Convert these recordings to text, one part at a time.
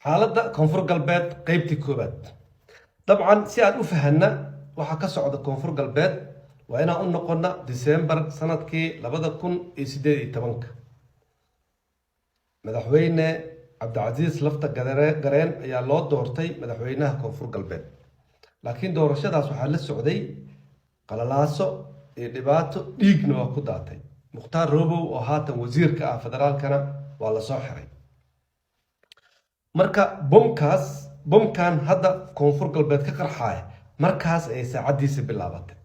Xaaladda Koonfur Galbeed, qeybtii koobaad. Dabcan, si aan u fahanna waxa ka socda Koonfur Galbeed, waa inaan u noqonna December sanadkii 2018-ka. Madaxweyne Cabdicasiis Lafta Gareen ayaa loo doortay madaxweynaha Koonfur Galbeed, laakiin doorashadaas waxaa la socday qalalaaso iyo dhibaato, dhiigna waa ku daatay. Mukhtaar Robow oo haatan wasiirka ah federaalkana waa lasoo xiray. Marka bomkaas, bomkan hadda Koonfur Galbeed ka qarxaaya, markaas ayay saacaddiisa bilaabatay.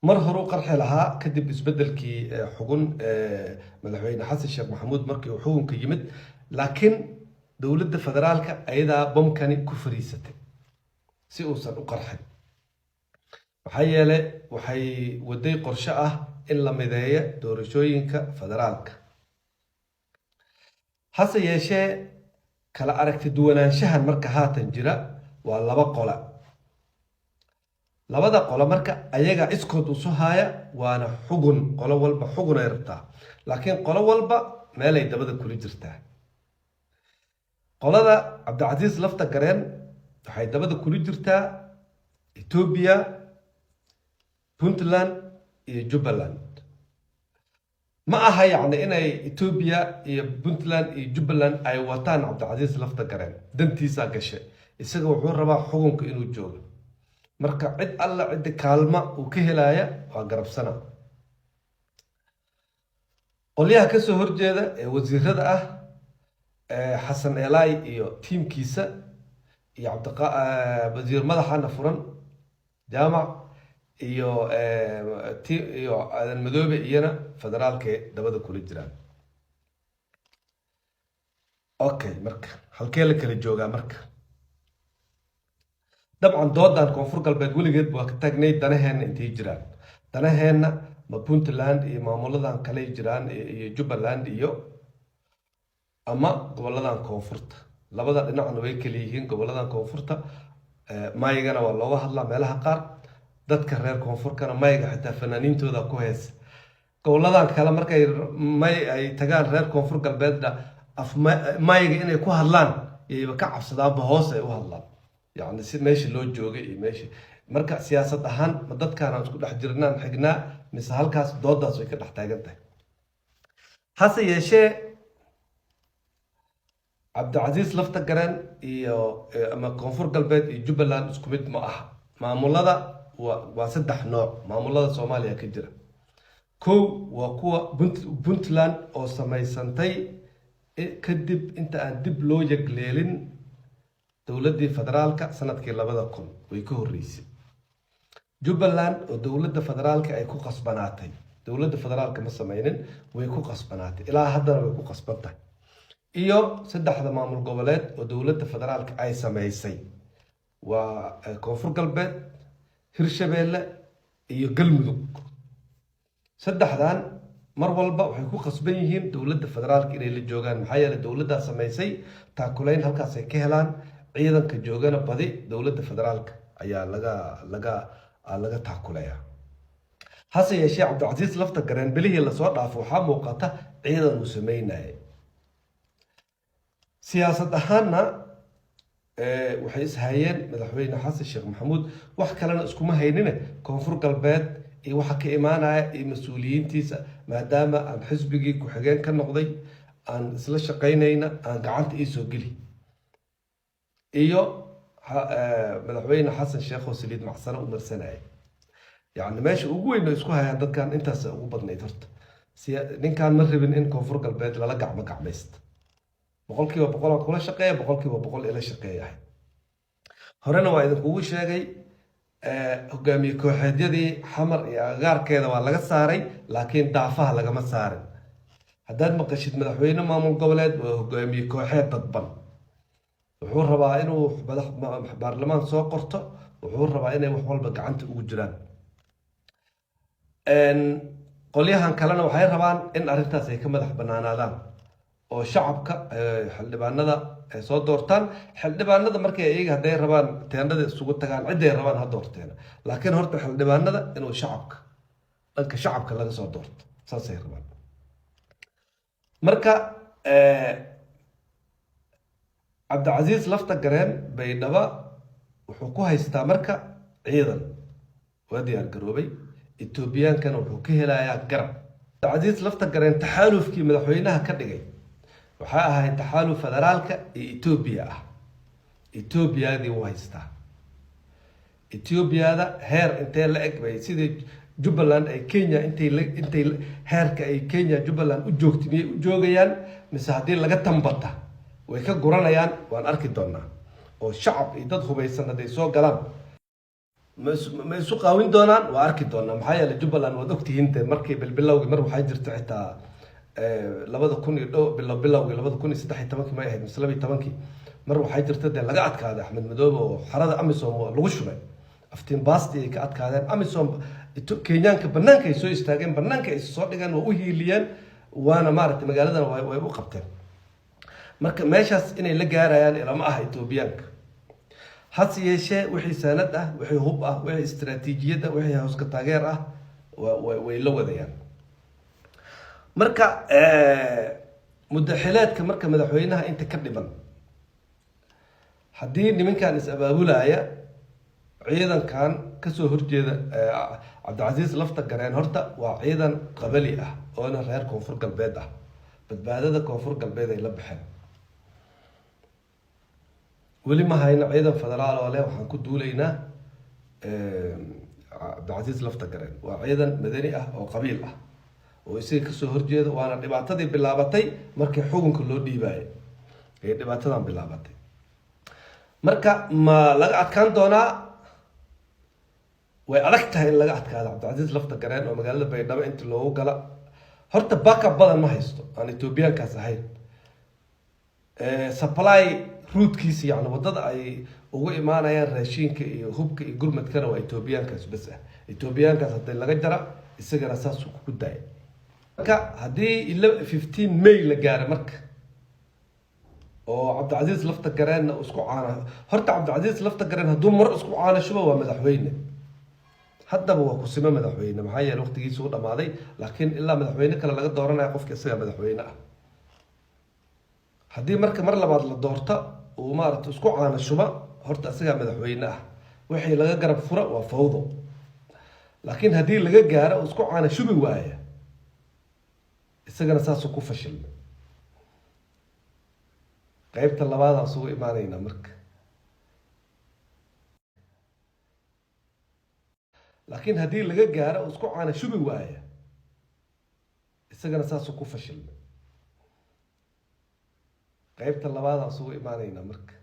Mar horuu qarxi lahaa kadib isbedelkii xugun madaxweyne Xasan Sheekh Maxamuud markii uu xukunka yimid, laakiin dowladda federaalka ayadaa bomkani ku fariisatay si uusan u qarxin. Maxaa yeelay, waxay waday qorshe ah in la mideeyo doorashooyinka federaalka. Hase yeeshee, kala aragti duwanaanshahan marka haatan jira waa laba qola. Labada qolo marka ayaga iskood usu haaya, waana xugun. Qolo walba xugun ay rabtaa, laakiin qolo walba meelay dabada kula jirtaa. Qolada Cabdicasiis Lafta Gareen waxay dabada kula jirtaa Etoobiya, Puntland iyo Jubbaland. Ma aha yacni inay Etoobiya iyo Puntland iyo Jubbaland ay wataan Cabdicasiis Lafta Gareen. Dantiisaa gashe. Isaga wuxuu rabaa xukunka inuu joogo. Marka cid alla ciddi kaalma uu ka helaya waa garabsana. Qolyaha kasoo horjeeda ee wasiirada ah, Xasan Elai iyo tiimkiisa iyo wasiir madaxana furan Jaamac iyo iyo Aadan Madoobe, iyana federaalkay dabada kula jiraan. Okay, marka halkee la kala joogaa? Marka dabcan doodan Koonfur Galbeed weligeed waa ka taagnay. Danaheenna intay jiraan? Danaheenna ma Puntland iyo maamuladan kaley jiraan iyo Jubbaland iyo ama goboladan koonfurta? Labada dhinacna way kala yihiin. Goboladan koonfurta maygana waa looga hadlaa meelaha qaar, dadka reer koonfurkana mayga xitaa fanaaniintooda ku heesa. Goboladan kale markay may ay tagaan, reer Koonfur Galbeedna af mayga inay ku hadlaan yayba ka cabsadaanba, hoos ay u hadlaan, yacni si meesha loo joogay iyo meesha. Marka siyaasad ahaan, ma dadkaan isku dhex jirnaan xignaa mise halkaas? Doodaas way ka dhex taagan tahay. Hase yeeshee, Cabdicasiis Lafta Gareen iyo ama Koonfur Galbeed iyo Jubbaland isku mid ma aha. Maamulada waa saddex nooc. Maamulada Soomaaliya ka jira, kow waa kuwa Puntland oo samaysantay kadib inta aan dib loo yagleelin dowladdii federaalka sanadkii 2000, way ka horreysay. Jubbaland oo dowladda federaalka ay ku qasbanaatay, dowladda federaalka ma sameynin, way ku qasbanaatay, ilaa haddana way ku qasban tahay. Iyo saddexda maamul goboleed oo dowladda federaalka ay samaysay, waa Koonfur Galbeed, Hirshabeelle iyo Galmudug. Saddexdan mar walba waxay ku qasban yihiin dowladda federaalka inay la joogaan. Maxaa yeeley, dowladdaa samaysay, taakulayn halkaasay ka helaan. Ciidanka joogana badi dowladda federaalka ayaa laga taakuleeya. Hase yeeshee, Cabdicasiis Lafta Gareen bilihii lasoo dhaafo waxaa muuqata ciidan uu sameynayay. Siyaasad ahaanna waxay ishayeen madaxweyne Xasan Sheekh Maxamuud. Wax kalena iskuma haynine, Koonfur Galbeed iyo waxa ka imaanaya iyo mas-uuliyiintiisa, maadaama aan xisbigii ku-xigeen ka noqday, aan isla shaqaynayna, aan gacanta iisoo geli, iyo madaxweyne Xasan Sheekh oo saliid macsano u marsanaya. Yacni meesha ugu weyn oo isku hayaan dadkan intaas ugu badnayd. Horta ninkaan ma rabin in Koonfur Galbeed lala gacmo gacmaysto. 100% aan kula shaqeeya, 100% ila shaqeeyahay. Horena waa idinkugu sheegay, hogaamiye kooxeedyadii Xamar iyo agagaarkeeda waa laga saaray, laakiin daafaha lagama saarin. Haddaad maqashid madaxweyne maamul goboleed, waa hogaamiye kooxeed dadban. Wuxuu rabaa inuu baarlamaan soo qorto, wuxuu rabaa inay wax walba gacanta ugu jiraan. Qolyahan kalena waxay rabaan in arrintaas ay ka madax banaanaadaan oo shacabka xildhibaanada ay soo doortaan. Xildhibaanada markay iyaga hadday rabaan teendhada isugu tagaan, cidday rabaan ha doorteena, laakiin horta xildhibaanada inuu shacabka, dhanka shacabka laga soo doorto, saasay rabaan. Marka Cabdicasiis Lafta Gareen Baydhaba wuxuu ku haystaa marka ciidan, waa diyaar garoobay. Etoobiyaankana wuxuu ka helayaa garab. Cabdicasiis Lafta Gareen taxaalufkii madaxweynaha ka dhigay waxaa ahayd taxaaluf federaalka iyo Etoobiya ah. Etoobiyadii wuu haystaa. Etoobiyada heer intee la eg bay, sidii Jubbaland ay Kenya intay heerka ay Kenya Jubbaland u joogtay miyay u joogayaan, mise haddii laga tambata way ka guranayaan? Waan arki doonaa. Oo shacab iyo dad hubaysan hadday soo galaan, ma isu qaawin doonaan? Waa arki doonaa. Maxaa yeelay, Jubbaland waad ogtihiin dee, markii bilbilowgii mar waxaa jirta xitaa 2000 iyo dhow bilowgii 2013-kii may ahayd mise 12-kii, mar waxaa jirta dee laga adkaaday Axmed Madoobe oo xarada AMISOM lagu shubay. Aftiin baasti ay ka adkaadeen AMISOM. Kenyaanka banaanka ay soo istaageen, banaanka ay soo dhigeen, waa u hiiliyeen, waana maaragtay magaaladana way u qabteen. Marka meeshaas inay la gaarayaan ilama aha Etoobiyaanka. Hase yeeshee wixii saanad ah, wixii hub ah, wixii istaraatiijiyad ah, wixii hooska taageer ah way la wadayaan. Marka muddaxileedka marka madaxweynaha inta ka dhiman, haddii nimankan is abaabulaya, ciidankan kasoo horjeeda Cabdicasiis Lafta Gareen, horta waa ciidan qabali ah oona reer Koonfur Galbeed ah. Badbaadada Koonfur Galbeed ay la baxeen. Weli ma hayno ciidan federaal oo leh waxaan ku duulaynaa Cabdicasiis Lafta Gareen. Waa ciidan madani ah oo qabiil ah oo isaga kasoo horjeeda, waana dhibaatadii bilaabatay markii xukunka loo dhiibaayay ee dhibaatadan bilaabatay. Marka ma laga adkaan doonaa? Way adag tahay in laga adkaado Cabdicasiis Lafta Gareen oo magaalada Baydhabo inta loogu gala. Horta backup badan ma haysto aan Etoobiyaankaas ahayn. Supply route-kiisa, yani wadada ay ugu imaanayaan raashinka iyo hubka iyo gurmadkana, waa Etoobiyaankaas bas ah. Etoobiyaankaas hadii laga jara, isagana saasuu kugu daaya. Marka haddii 15 May la gaaro marka oo Cabdicasiis Lafta Gareenna isku caana, horta Cabdicasiis Lafta Gareen hadduu mar isku caano shubo, waa madaxweyne. Haddaba waa kusimo madaxweyne, maxaa yeele waqtigiisa u dhamaaday, laakiin ilaa madaxweyne kale laga dooranaya qofka isaga madaxweyne ah. Haddii marka mar labaad la doorto uu maarata isku caano shuba, horta isagaa madaxweyne ah. Wixii laga garab fura waa fawdo. Laakiin haddii laga gaaro uu isku caano shubi waaya, isagana saasuu ku fashilmay. Qeybta labaadaan isugu imaanaynaa marka. Laakiin haddii laga gaaro uu isku caano shubi waaya, isagana saasuu ku fashilmay. Qeybta labaadaan isugu imaanaynaa marka.